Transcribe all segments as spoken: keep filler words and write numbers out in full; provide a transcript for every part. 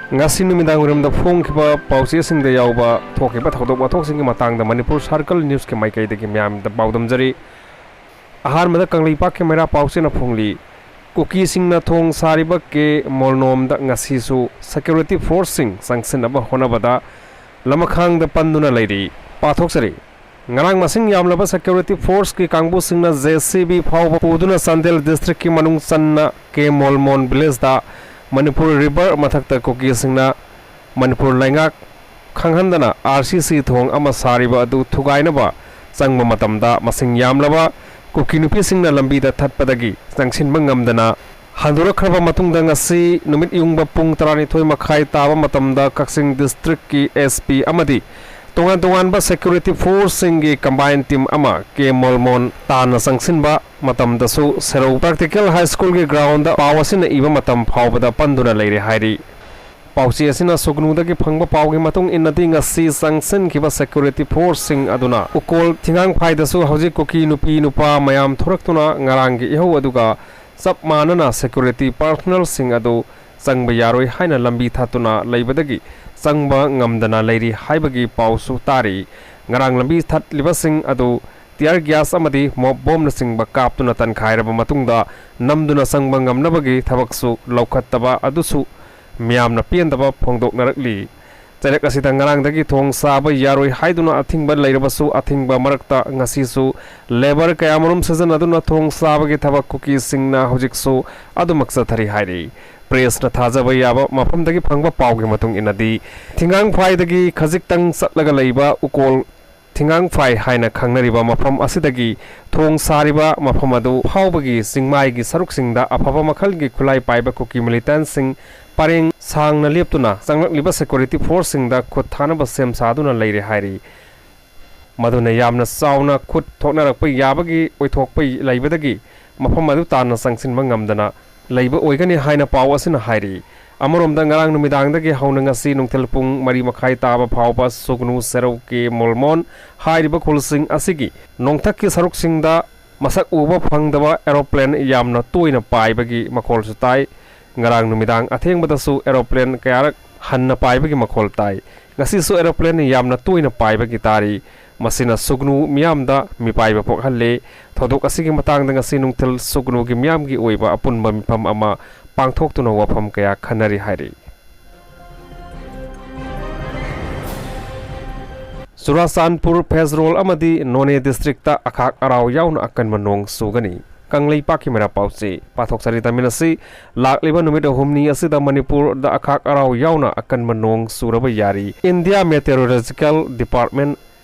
ꯉꯁꯤ ꯅꯨꯃꯤꯗꯥꯡ ꯋꯥꯏꯔꯝꯗ ꯐꯣꯡꯈꯤꯕ ꯄꯥꯎꯆꯦꯁꯤꯡꯗ ꯌꯥꯎꯕ ꯊꯣꯛꯈꯤꯕ ꯊꯧꯗꯣꯛ ꯋꯥꯊꯣꯛꯁꯤꯡꯒꯤ ꯃꯇꯥꯡꯗ ꯃꯅꯤꯄꯨꯔ ꯁꯥꯔꯀꯜ ꯅ꯭ꯌꯨꯁꯀꯤ ꯃꯥꯏꯀꯩꯗꯒꯤ ꯃꯌꯥꯝꯗ ꯄꯥꯎꯗꯝꯖꯔꯤ꯫ ꯑꯍꯥꯟꯕꯗ ꯀꯪꯂꯩꯄꯥꯛꯀꯤ ꯃꯩꯔꯥ ꯄꯥꯎꯆꯦꯅ ꯐꯣꯡꯂꯤ, ꯀꯨꯀꯤꯁꯤꯡꯅ ꯊꯣꯡ ꯁꯥꯔꯤꯕ ꯀꯦ ꯃꯣꯜꯅꯣꯝꯗ ꯉꯁꯤꯁꯨ ꯁꯦꯀ꯭ꯌꯨꯔꯤꯇꯤ ꯐꯣꯔꯁꯁꯤꯡ ꯆꯪꯁꯤꯟꯅꯕ ꯍꯣꯠꯅꯕꯗ ꯂꯃꯈꯥꯡꯗ ꯄꯟꯗꯨꯅ ꯂꯩꯔꯤ꯫ ꯄꯥꯊꯣꯛꯆꯔꯤ꯫ ꯉꯔꯥꯡ ꯃꯁꯤꯡ ꯌꯥꯝꯂꯕ ꯁꯦꯀ꯭ꯌꯨꯔꯤꯇꯤ ꯐꯣꯔꯁꯀꯤ ꯀꯥꯡꯕꯨꯁꯤꯡꯅ ꯖꯦ ꯁꯤ ꯕꯤ ꯐꯥꯎꯕ ꯄꯨꯗꯨꯅ ꯆꯥꯟꯗꯦꯜ ꯗꯤꯁꯇ꯭ꯔꯤꯛꯀꯤ ꯃꯅꯨꯡ ꯆꯟꯅ ꯀꯦ ꯃꯣꯜꯃꯣꯟ ꯚꯤꯂꯦꯖꯇ ꯃꯅꯤꯄꯨꯔ ꯔꯤꯚꯔ ꯃꯊꯛꯇ ꯀꯨꯀꯤꯁꯤꯡꯅ ꯃꯅꯤꯄꯨꯔ ꯂꯩꯉꯥꯛ ꯈꯪꯍꯟꯗꯅ ꯑꯥꯔ ꯁꯤ ꯁꯤ ꯊꯣꯡ ꯑꯃ ꯁꯥꯔꯤꯕ ꯑꯗꯨ ꯊꯨꯒꯥꯏꯅꯕ ꯆꯪꯕ ꯃꯇꯝꯗ ꯃꯁꯤꯡ ꯌꯥꯝꯂꯕ ꯀꯨꯀꯤ ꯅꯨꯄꯤꯁꯤꯡꯅ ꯂꯝꯕꯤꯗ ꯊꯠꯄꯗꯒꯤ ꯆꯪꯁꯤꯟꯕ ꯉꯝꯗꯅ ꯍꯟꯗꯣꯔꯛꯈ꯭ꯔꯕ ꯃꯇꯨꯡꯗ ꯉꯁꯤ ꯅꯨꯃꯤꯠ ꯌꯨꯡꯕ ꯄꯨꯡ ꯇꯔꯥꯅꯤꯊꯣꯏ ꯃꯈꯥꯏ ꯇꯥꯕ ꯃꯇꯝꯗ ꯀꯛꯆꯤꯡ ꯗꯤꯁꯇ꯭ꯔꯤꯛꯀꯤ ꯑꯦꯁ ꯄꯤ ꯑꯃꯗꯤ ꯇꯣꯉꯥꯟ ꯇꯣꯉꯥꯟꯕ ꯁꯦꯀ꯭ꯌꯨꯔꯤꯇꯤ ꯐꯣꯔꯁꯁꯤꯡꯒꯤ ꯀꯝꯕꯥꯏꯟ ꯇꯤꯝ ꯑꯃ ꯀꯦ ꯃꯣꯜꯃꯣꯟ ꯇꯥꯟꯅ ꯆꯪꯁꯤꯟꯕ ꯃꯇꯝꯗꯁꯨ ꯁꯦꯔꯧ ꯄ꯭ꯔꯥꯛꯇꯤꯀꯦꯜ ꯍꯥꯏ ꯁ꯭ꯀꯨꯜꯒꯤ ꯒ꯭ꯔꯥꯎꯟꯗ ꯄꯥꯎ ꯑꯁꯤꯅ ꯏꯕ ꯃꯇꯝ ꯐꯥꯎꯕꯗ ꯄꯟꯗꯨꯅ ꯂꯩꯔꯦ ꯍꯥꯏꯔꯤ꯫ ꯄꯥꯎꯆꯦ ꯑꯁꯤꯅ ꯁꯨꯒꯅꯨꯗꯒꯤ ꯐꯪꯕ ꯄꯥꯎꯒꯤ ꯃꯇꯨꯡ ꯏꯟꯅꯗꯤ, ꯉꯁꯤ ꯆꯪꯁꯤꯟꯈꯤꯕ ꯁꯦꯀ꯭ꯌꯨꯔꯤꯇꯤ ꯐꯣꯔꯁꯁꯤꯡ ꯑꯗꯨꯅ ꯎꯀꯣꯜ ꯊꯤꯉꯥꯡꯐꯥꯏꯗꯁꯨ ꯍꯧꯖꯤꯛ ꯀꯨꯀꯤ ꯅꯨꯄꯤ ꯅꯨꯄꯥ ꯃꯌꯥꯝ ꯊꯣꯔꯛꯇꯨꯅ ꯉꯔꯥꯡꯒꯤ ꯏꯍꯧ ꯑꯗꯨꯒ ꯆꯞ ꯃꯥꯟꯅꯅ ꯁꯦꯀ꯭ꯌꯨꯔꯤꯇꯤ ꯄꯥꯔꯁꯣꯅꯦꯜꯁꯤꯡ ꯑꯗꯨ ꯆꯪꯕ ꯌꯥꯔꯣꯏ ꯍꯥꯏꯅ ꯂꯝꯕꯤ ꯊꯥꯠꯇꯨꯅ ꯂꯩꯕꯗꯒꯤ ꯆꯪꯕ ꯉꯝꯗꯅ ꯂꯩꯔꯤ ꯍꯥꯏꯕꯒꯤ ꯄꯥꯎꯁꯨ ꯇꯥꯔꯤ꯫ ꯉꯔꯥꯡ ꯂꯝꯕꯤ ꯊꯠꯂꯤꯕꯁꯤꯡ ꯑꯗꯨ ꯇꯤꯌꯥꯔ ꯒ꯭ꯌꯥꯁ ꯑꯃꯗꯤ ꯃꯣꯞ ꯕꯣꯝꯅꯆꯤꯡꯕ ꯀꯥꯞꯇꯨꯅ ꯇꯟꯈꯥꯏꯔꯕ ꯃꯇꯨꯡꯗ ꯅꯝꯗꯨꯅ ꯆꯪꯕ ꯉꯝꯅꯕꯒꯤ ꯊꯕꯛꯁꯨ ꯂꯧꯈꯠꯇꯕ ꯑꯗꯨꯁꯨ ꯃꯤꯌꯥꯝꯅ ꯄꯦꯟꯗꯕ ꯐꯣꯡꯗꯣꯛꯅꯔꯛꯂꯤ꯫ ꯆꯩꯔꯛ ꯑꯁꯤꯗ ꯉꯔꯥꯡꯗꯒꯤ ꯊꯣꯡ ꯁꯥꯕ ꯌꯥꯔꯣꯏ ꯍꯥꯏꯗꯨꯅ ꯑꯊꯤꯡꯕ ꯂꯩꯔꯕꯁꯨ, ꯑꯊꯤꯡꯕ ꯃꯔꯛꯇ ꯉꯁꯤꯁꯨ ꯂꯦꯕꯔ ꯀꯌꯥꯃꯔꯨꯝ ꯁꯤꯖꯤꯟꯅꯗꯨꯅ ꯊꯣꯡ ꯁꯥꯕꯒꯤ ꯊꯕꯛ ꯀꯨꯀꯤꯁꯤꯡꯅ ꯍꯧꯖꯤꯛꯁꯨ ꯑꯗꯨꯃꯛ ꯆꯠꯊꯔꯤ ꯍꯥꯏꯔꯤ꯫ ꯄ꯭ꯔꯦꯁꯅ ꯊꯥꯖꯕ ꯌꯥꯕ ꯃꯐꯝꯗꯒꯤ ꯐꯪꯕ ꯄꯥꯎꯒꯤ ꯃꯇꯨꯡ ꯏꯟꯅꯗꯤ, ꯊꯤꯡꯒꯥꯡꯐꯥꯏꯗꯒꯤ ꯈꯖꯤꯛꯇꯪ ꯆꯠꯂꯒ ꯂꯩꯕ ꯎꯀꯣꯜ ꯊꯤꯡꯒꯥꯡꯐꯥꯏ ꯍꯥꯏꯅ ꯈꯪꯅꯔꯤꯕ ꯃꯐꯝ ꯑꯁꯤꯗꯒꯤ ꯊꯣꯡ ꯁꯥꯔꯤꯕ ꯃꯐꯝ ꯑꯗꯨ ꯐꯥꯎꯕꯒꯤ ꯆꯤꯡꯃꯥꯏꯒꯤ ꯁꯔꯨꯛꯁꯤꯡꯗ ꯑꯐꯕ ꯃꯈꯜꯒꯤ ꯈꯨꯠꯂꯥꯏ ꯄꯥꯏꯕ ꯀꯨꯀꯤ ꯃꯤꯂꯤꯇꯦꯟꯠꯁꯤꯡ ꯄꯔꯦꯡ ꯁꯥꯡꯅ ꯂꯦꯞꯇꯨꯅ ꯆꯪꯂꯛꯂꯤꯕ ꯁꯦꯀ꯭ꯌꯨꯔꯤꯇꯤ ꯐꯣꯔꯁꯁꯤꯡꯗ ꯈꯨꯠ ꯊꯥꯅꯕ ꯁꯦꯝ ꯁꯥꯗꯨꯅ ꯂꯩꯔꯦ ꯍꯥꯏꯔꯤ꯫ ꯃꯗꯨꯅ ꯌꯥꯝꯅ ꯆꯥꯎꯅ ꯈꯨꯠ ꯊꯣꯛꯅꯔꯛꯄ ꯌꯥꯕꯒꯤ ꯑꯣꯏꯊꯣꯛꯄ ꯂꯩꯕꯗꯒꯤ ꯃꯐꯝ ꯑꯗꯨ ꯇꯥꯟꯅ ꯆꯪꯁꯤꯟꯕ ꯉꯝꯗꯅ ꯂꯩꯕ ꯑꯣꯏꯒꯅꯤ ꯍꯥꯏꯅ ꯄꯥꯎ ꯑꯁꯤꯅ ꯍꯥꯏꯔꯤ꯫ ꯑꯃꯔꯣꯝꯗ, ꯉꯔꯥꯡ ꯅꯨꯃꯤꯗꯥꯡꯗꯒꯤ ꯍꯧꯅ ꯉꯁꯤ ꯅꯨꯡꯊꯤꯜ ꯄꯨꯡ ꯃꯔꯤ ꯃꯈꯥꯏ ꯇꯥꯕ ꯐꯥꯎꯕ ꯁꯨꯒꯅꯨ ꯁꯦꯔꯧ ꯀꯦ ꯃꯣꯜꯃꯣꯟ ꯍꯥꯏꯔꯤꯕ ꯈꯨꯜꯁꯤꯡ ꯑꯁꯤꯒꯤ ꯅꯣꯡꯊꯛꯀꯤ ꯁꯔꯨꯛꯁꯤꯡꯗ ꯃꯁꯛ ꯎꯕ ꯐꯪꯗꯕ ꯑꯦꯔꯣꯄ꯭ꯂꯦꯟ ꯌꯥꯝꯅ ꯇꯣꯏꯅ ꯄꯥꯏꯕꯒꯤ ꯃꯈꯣꯜꯁꯨ ꯇꯥꯏ꯫ ꯉꯔꯥꯡ ꯅꯨꯃꯤꯗꯥꯡ ꯑꯊꯦꯡꯕꯗꯁꯨ aeroplane ꯀꯌꯥꯔꯛ ꯍꯟꯅ ꯄꯥꯏꯕꯒꯤ ꯃꯈꯣꯜ ꯇꯥꯏ꯫ ꯉꯁꯤꯁꯨ aeroplane ꯌꯥꯝꯅ ꯇꯣꯏꯅ ꯄꯥꯏꯕꯒꯤ ꯇꯥꯔꯤ꯫ ꯃꯁꯤꯅ ꯁꯨꯒꯅꯨ ꯃꯤꯌꯥꯝꯗ ꯃꯤꯄꯥꯏꯕ ꯄꯣꯛꯍꯜꯂꯦ꯫ ꯊꯧꯗꯣꯛ ꯑꯁꯤꯒꯤ ꯃꯇꯥꯡꯗ ꯉꯁꯤ ꯅꯨꯡꯊꯤꯜ ꯁꯨꯒꯅꯨꯒꯤ ꯃꯤꯌꯥꯝꯒꯤ ꯑꯣꯏꯕ ꯑꯄꯨꯟꯕ ꯃꯤꯐꯝ ꯑꯃ ꯄꯥꯡꯊꯣꯛꯇꯨꯅ ꯋꯥꯐꯝ ꯀꯌꯥ ꯈꯟꯅꯔꯤ ꯍꯥꯏꯔꯤ꯫ ꯆꯨꯔꯥꯆꯥꯟꯄꯨꯔ, ꯐꯦꯖꯔꯣꯜ ꯑꯃꯗꯤ ꯅꯣꯅꯦ districtꯇ ꯑꯈꯥꯛ ꯑꯔꯥꯎ ꯌꯥꯎꯅ ꯑꯀꯟꯕ ꯅꯣꯡ ꯆꯨꯒꯅꯤ꯫ ꯀꯪꯂꯩꯄꯥꯛꯀꯤ ꯃꯩꯔꯥ ꯄꯥꯎꯆꯦ ꯄꯥꯊꯣꯛꯆꯔꯤ꯫ ꯇꯥꯃꯤꯟꯅꯁꯤ꯫ ꯂꯥꯛꯂꯤꯕ ꯅꯨꯃꯤꯠ ꯍꯨꯝꯅꯤ ꯑꯁꯤꯗ ꯃꯅꯤꯄꯨꯔꯗ ꯑꯈꯥꯛ ꯑꯔꯥꯎ ꯌꯥꯎꯅ ꯑꯀꯟꯕ ꯅꯣꯡ ꯆꯨꯔꯕ ꯌꯥꯔꯤ꯫ India Meteorological Department,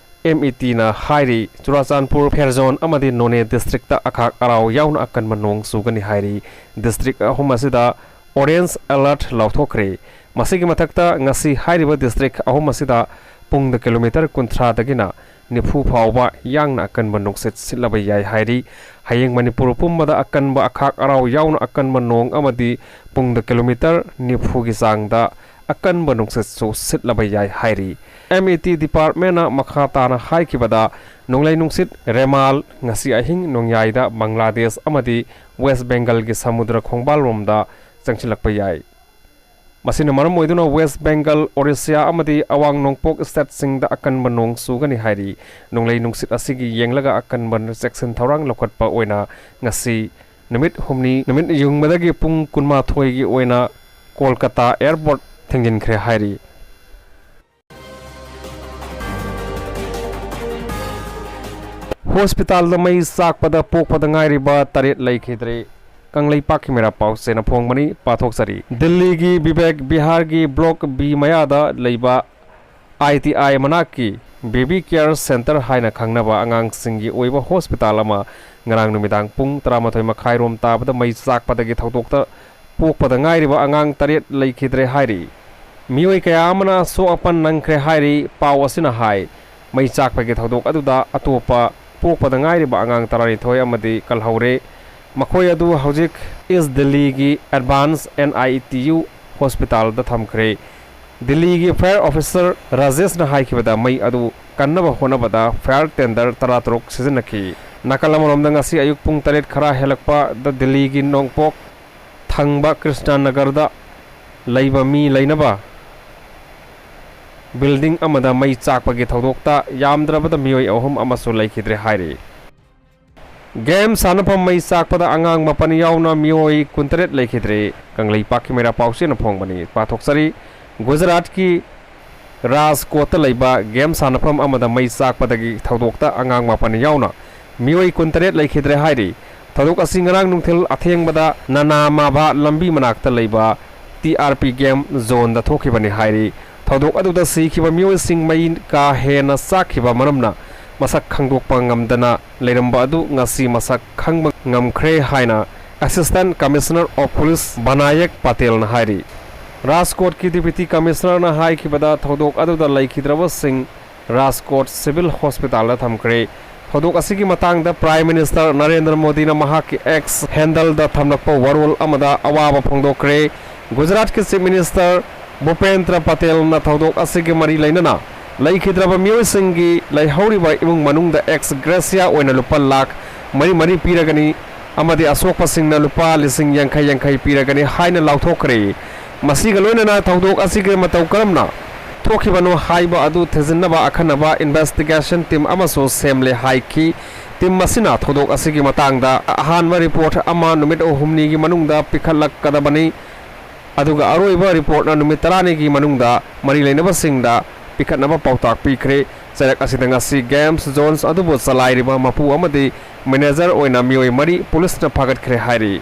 METꯅ ꯍꯥꯏꯔꯤ, ꯆꯨꯔꯥꯆꯥꯟꯄꯨꯔ, ꯐꯦꯔꯖꯣꯟ ꯑꯃꯗꯤ ꯅꯣꯅꯦ districtꯇ ꯑꯈꯥꯛ ꯑꯔꯥꯎ ꯌꯥꯎꯅ ꯑꯀꯟꯕ ꯅꯣꯡ ꯆꯨꯒꯅꯤ ꯍꯥꯏꯔꯤ꯫ District ꯑꯍꯨꯝ ꯑꯁꯤꯗ orange alert ꯂꯥꯎꯊꯣꯛꯈ꯭ꯔꯦ꯫ ꯃꯁꯤꯒꯤ ꯃꯊꯛꯇ ꯉꯁꯤ ꯍꯥꯏꯔꯤꯕ district ꯑꯍꯨꯝ ꯑꯁꯤꯗ ꯄꯨꯡꯗ kilometre ꯀꯨꯟꯊ꯭ꯔꯥꯗꯒꯤꯅ ꯅꯤꯐꯨ ꯐꯥꯎꯕ ꯌꯥꯡꯅ ꯑꯀꯟꯕ ꯅꯨꯡꯁꯤꯠ ꯁꯤꯠꯂꯕ ꯌꯥꯏ ꯍꯥꯏꯔꯤ꯫ ꯍꯌꯦꯡ ꯃꯅꯤꯄꯨꯔ ꯄꯨꯝꯕꯗ ꯑꯀꯟꯕ ꯑꯈꯥꯛ ꯑꯔꯥꯎ ꯌꯥꯎꯅ ꯑꯀꯟꯕ ꯅꯣꯡ ꯑꯃꯗꯤ ꯄꯨꯡꯗ kilometre ꯅꯤꯐꯨꯒꯤ ꯆꯥꯡꯗ ꯑꯀꯟꯕ ꯅꯨꯡꯁꯤꯠꯁꯨ ꯁꯤꯠꯂꯕ ꯌꯥꯏ ꯍꯥꯏꯔꯤ꯫ MET departmentꯅ ꯃꯈꯥ ꯇꯥꯅ ꯍꯥꯏꯈꯤꯕꯗ, ꯅꯣꯡꯂꯩ ꯅꯨꯡꯁꯤꯠ ꯔꯦꯃꯥꯜ ꯉꯁꯤ ꯑꯍꯤꯡ ꯅꯣꯡꯌꯥꯏꯗ ꯕꯪꯒ꯭ꯂꯥꯗꯦꯁ ꯑꯃꯗꯤ ꯋꯦꯁ ꯕꯦꯡꯒꯜꯒꯤ ꯁꯃꯨꯗ꯭ꯔ ꯈꯣꯡꯕꯥꯜꯔꯣꯝꯗ ꯆꯪꯁꯤꯜꯂꯛꯄ ꯌꯥꯏ꯫ ꯃꯁꯤꯅ ꯃꯔꯝ ꯑꯣꯏꯗꯨꯅ ꯋꯦꯁ ꯕꯦꯡꯒꯜ, ꯑꯣꯔꯤꯁꯥ ꯑꯃꯗꯤ ꯑꯋꯥꯡ ꯅꯣꯡꯄꯣꯛ stateꯁꯤꯡꯗ ꯑꯀꯟꯕ ꯅꯣꯡ ꯆꯨꯒꯅꯤ ꯍꯥꯏꯔꯤ꯫ ꯅꯣꯡꯂꯩ ꯅꯨꯡꯁꯤꯠ ꯑꯁꯤꯒꯤ ꯌꯦꯡꯂꯒ ꯑꯀꯟꯕ ꯆꯦꯛꯁꯤꯟ ꯊꯧꯔꯥꯡ ꯂꯧꯈꯠꯄ ꯑꯣꯏꯅ ꯉꯁꯤ ꯅꯨꯃꯤꯠ ꯍꯨꯝꯅꯤ ꯅꯨꯃꯤꯠ ꯌꯨꯡꯕꯗꯒꯤ ꯄꯨꯡ ꯀꯨꯟꯃꯥꯊꯣꯏꯒꯤ ꯑꯣꯏꯅ ꯀꯣꯜꯀꯇꯥ airport ꯊꯤꯡꯖꯤꯟꯈ꯭ꯔꯦ ꯍꯥꯏꯔꯤ꯫ ꯍꯣꯁꯄꯤꯇꯥꯜꯗ ꯃꯩ ꯆꯥꯛꯄꯗ ꯄꯣꯛꯄꯗ ꯉꯥꯏꯔꯤꯕ ꯇꯔꯦꯠ ꯂꯩꯈꯤꯗ꯭ꯔꯦ꯫ ꯀꯪꯂꯩꯄꯥꯛꯀꯤ ꯃꯩꯔꯥ ꯄꯥꯎꯆꯦꯅ ꯐꯣꯡꯕꯅꯤ, ꯄꯥꯊꯣꯛꯆꯔꯤ꯫ ꯗꯤꯜꯂꯤꯒꯤ ꯕꯤꯕꯦꯛ ꯕꯤꯍꯥꯔꯒꯤ Block B ꯃꯌꯥꯗ ꯂꯩꯕ ITI ꯃꯅꯥꯛꯀꯤ Baby Care Centre ꯍꯥꯏꯅ ꯈꯪꯅꯕ ꯑꯉꯥꯡꯁꯤꯡꯒꯤ ꯑꯣꯏꯕ ꯍꯣꯁꯄꯤꯇꯥꯜ ꯑꯃ ꯉꯔꯥꯡ ꯅꯨꯃꯤꯗꯥꯡ ꯄꯨꯡ ꯇꯔꯥꯃꯥꯊꯣꯏ ꯃꯈꯥꯏꯔꯣꯝ ꯇꯥꯕꯗ ꯃꯩ ꯆꯥꯛꯄꯗꯒꯤ ꯊꯧꯗꯣꯛꯇ ꯄꯣꯛꯄꯗ ꯉꯥꯏꯔꯤꯕ ꯑꯉꯥꯡ ꯇꯔꯦꯠ ꯂꯩꯈꯤꯗ꯭ꯔꯦ ꯍꯥꯏꯔꯤ꯫ ꯃꯤꯑꯣꯏ ꯀꯌꯥ ꯑꯃꯅ ꯑꯁꯣꯛ ꯑꯄꯟ ꯅꯪꯈ꯭ꯔꯦ ꯍꯥꯏꯔꯤ꯫ ꯄꯥꯎ ꯑꯁꯤꯅ ꯍꯥꯏ, ꯃꯩ ꯆꯥꯛꯄꯒꯤ ꯊꯧꯗꯣꯛ ꯑꯗꯨꯗ ꯑꯇꯣꯞꯄ ꯄꯣꯛꯄꯗ ꯉꯥꯏꯔꯤꯕ ꯑꯉꯥꯡ ꯇꯔꯥꯅꯤꯊꯣꯏ ꯑꯃꯗꯤ ꯀꯜꯍꯧꯔꯦ꯫ ꯃꯈꯣꯏ ꯑꯗꯨ ꯍꯧꯖꯤꯛ ꯏꯁ ꯗꯤꯜꯂꯤꯒꯤ Advanced NITU ꯍꯣꯁꯄꯤꯇꯥꯜꯗ ꯊꯝꯈ꯭ꯔꯦ꯫ ꯗꯤꯜꯂꯤꯒꯤ fire officer ꯔꯥꯖꯦꯁꯅ ꯍꯥꯏꯈꯤꯕꯗ, ꯃꯩ ꯑꯗꯨ ꯀꯟꯅꯕ ꯍꯣꯠꯅꯕꯗ fire tender ꯇꯔꯥꯇꯔꯨꯛ ꯁꯤꯖꯤꯟꯅꯈꯤ꯫ ꯅꯥꯀꯜ ꯑꯃꯔꯣꯝꯗ, ꯉꯁꯤ ꯑꯌꯨꯛ ꯄꯨꯡ ꯇꯔꯦꯠ ꯈꯔ ꯍꯦꯜꯂꯛꯄꯗ ꯗꯤꯜꯂꯤꯒꯤ ꯅꯣꯡꯄꯣꯛ ꯊꯪꯕ ꯀ꯭ꯔꯤꯁꯅ ꯅꯒꯔꯗ ꯂꯩꯕ ꯃꯤ ꯂꯩꯅꯕ building ꯑꯃꯗ ꯃꯩ ꯆꯥꯛꯄꯒꯤ ꯊꯧꯗꯣꯛꯇ ꯌꯥꯝꯗ꯭ꯔꯕꯗ ꯃꯤꯑꯣꯏ ꯑꯍꯨꯝ ꯑꯃꯁꯨ ꯂꯩꯈꯤꯗ꯭ꯔꯦ ꯍꯥꯏꯔꯤ꯫ Game ꯁꯥꯟꯅꯐꯝ ꯃꯩ ꯆꯥꯛꯄꯗ ꯑꯉꯥꯡ ꯃꯥꯄꯟ ꯌꯥꯎꯅ ꯃꯤꯑꯣꯏ ꯀꯨꯟꯇꯔꯦꯠ ꯂꯩꯈꯤꯗ꯭ꯔꯦ꯫ ꯀꯪꯂꯩꯄꯥꯛꯀꯤ ꯃꯩꯔꯥ ꯄꯥꯎꯆꯦꯅ ꯐꯣꯡꯕꯅꯤ꯫ ꯄꯥꯊꯣꯛꯆꯔꯤ꯫ ꯒꯨꯖꯔꯥꯠꯀꯤ ꯔꯥꯖꯀꯣꯠꯇ ꯂꯩꯕ game ꯁꯥꯟꯅꯐꯝ ꯑꯃꯗ ꯃꯩ ꯆꯥꯛꯄꯗꯒꯤ ꯊꯧꯗꯣꯛꯇ ꯑꯉꯥꯡ ꯃꯥꯄꯟ ꯌꯥꯎꯅ ꯃꯤꯑꯣꯏ ꯀꯨꯟꯇꯔꯦꯠ ꯂꯩꯈꯤꯗ꯭ꯔꯦ ꯍꯥꯏꯔꯤ꯫ ꯊꯧꯗꯣꯛ ꯑꯁꯤ ꯉꯔꯥꯡ ꯅꯨꯡꯊꯤꯜ ꯑꯊꯦꯡꯕꯗ ꯅꯅꯥꯃꯥꯚꯥ ꯂꯝꯕꯤ ꯃꯅꯥꯛꯇ ꯂꯩꯕ T R P game zoneꯗ ꯊꯣꯛꯈꯤꯕꯅꯤ ꯍꯥꯏꯔꯤ꯫ ꯊꯧꯗꯣꯛ ꯑꯗꯨꯗ ꯁꯤꯈꯤꯕ ꯃꯤꯑꯣꯏꯁꯤꯡ ꯃꯩ ꯀꯥ ꯍꯦꯟꯅ ꯆꯥꯛꯈꯤꯕ ꯃꯔꯝꯅ ꯃꯁꯛ ꯈꯪꯗꯣꯛꯄ ꯉꯝꯗꯅ ꯂꯩꯔꯝꯕ ꯑꯗꯨ ꯉꯁꯤ ꯃꯁꯛ ꯈꯪꯕ ꯉꯝꯈ꯭ꯔꯦ ꯍꯥꯏꯅ Assistant Commissioner of Police ꯕꯅꯥꯌꯛ ꯄꯇꯦꯜꯅ ꯍꯥꯏꯔꯤ꯫ ꯔꯥꯖꯀꯣꯠꯀꯤ Deputy Commissionerꯅ ꯍꯥꯏꯈꯤꯕꯗ, ꯊꯧꯗꯣꯛ ꯑꯗꯨꯗ ꯂꯩꯈꯤꯗ꯭ꯔꯕꯁꯤꯡ ꯔꯥꯖꯀꯣꯠ Civil Hospitalꯗ ꯊꯝꯈ꯭ꯔꯦ꯫ ꯊꯧꯗꯣꯛ ꯑꯁꯤꯒꯤ ꯃꯇꯥꯡꯗ Prime Minister ꯅꯔꯦꯟꯗ꯭ꯔ ꯃꯣꯗꯤꯅ ꯃꯍꯥꯛꯀꯤ X handleꯗ ꯊꯝꯂꯛꯄ ꯋꯥꯔꯣꯜ ꯑꯃꯗ ꯑꯋꯥꯕ ꯐꯣꯡꯗꯣꯛꯈ꯭ꯔꯦ꯫ ꯒꯨꯖꯔꯥꯠꯀꯤ Chief Minister ꯚꯨꯄꯦꯟꯗ꯭ꯔ ꯄꯇꯦꯜꯅ ꯊꯧꯗꯣꯛ ꯑꯁꯤꯒꯤ ꯃꯔꯤ ꯂꯩꯅꯅ ꯂꯩꯈꯤꯗ꯭ꯔꯕ ꯃꯤꯑꯣꯏꯁꯤꯡꯒꯤ ꯂꯩꯍꯧꯔꯤꯕ ꯏꯃꯨꯡ ꯃꯅꯨꯡꯗ ex gratia ꯑꯣꯏꯅ ꯂꯨꯄꯥ ꯂꯥꯈ ꯃꯔꯤ ꯃꯔꯤ ꯄꯤꯔꯒꯅꯤ ꯑꯃꯗꯤ ꯑꯁꯣꯛꯄꯁꯤꯡꯅ ꯂꯨꯄꯥ ꯂꯤꯁꯤꯡ ꯌꯥꯡꯈꯩ ꯌꯥꯡꯈꯩ ꯄꯤꯔꯒꯅꯤ ꯍꯥꯏꯅ ꯂꯥꯎꯊꯣꯛꯈ꯭ꯔꯦ꯫ ꯃꯁꯤꯒ ꯂꯣꯏꯅꯅ ꯊꯧꯗꯣꯛ ꯑꯁꯤꯒꯤ ꯃꯇꯧ ꯀꯔꯝꯅ ꯊꯣꯛꯈꯤꯕꯅꯣ ꯍꯥꯏꯕ ꯑꯗꯨ ꯊꯤꯖꯤꯟꯅꯕ ꯑꯈꯟꯅꯕ investigation team ꯑꯃꯁꯨ ꯁꯦꯝꯂꯦ ꯍꯥꯏꯈꯤ꯫ Team ꯑꯁꯤꯅ ꯊꯧꯗꯣꯛ ꯑꯁꯤꯒꯤ ꯃꯇꯥꯡꯗ ꯑꯍꯥꯟꯕ report ꯑꯃ ꯅꯨꯃꯤꯠ ꯍꯨꯝꯅꯤꯒꯤ ꯃꯅꯨꯡꯗ ꯄꯤꯈꯠꯂꯛꯀꯗꯕꯅꯤ꯫ ꯑꯗꯨꯒ ꯑꯔꯣꯏꯕ reportꯅ ꯅꯨꯃꯤꯠ ꯇꯔꯥꯅꯤꯒꯤ ꯃꯅꯨꯡꯗ ꯃꯔꯤ ꯂꯩꯅꯕꯁꯤꯡꯗ ꯄꯤꯈꯠꯅꯕ ꯄꯥꯎꯇꯥꯛ ꯄꯤꯈ꯭ꯔꯦ꯫ ꯆꯩꯔꯛ ꯑꯁꯤꯗ ꯉꯁꯤ games zones ꯑꯗꯨꯕꯨ ꯆꯂꯥꯏꯔꯤꯕ ꯃꯄꯨ ꯑꯃꯗꯤ manager ꯑꯣꯏꯅ ꯃꯤꯑꯣꯏ ꯃꯔꯤ ꯄꯨꯂꯤꯁꯅ ꯐꯥꯒꯠꯈ꯭ꯔꯦ ꯍꯥꯏꯔꯤ꯫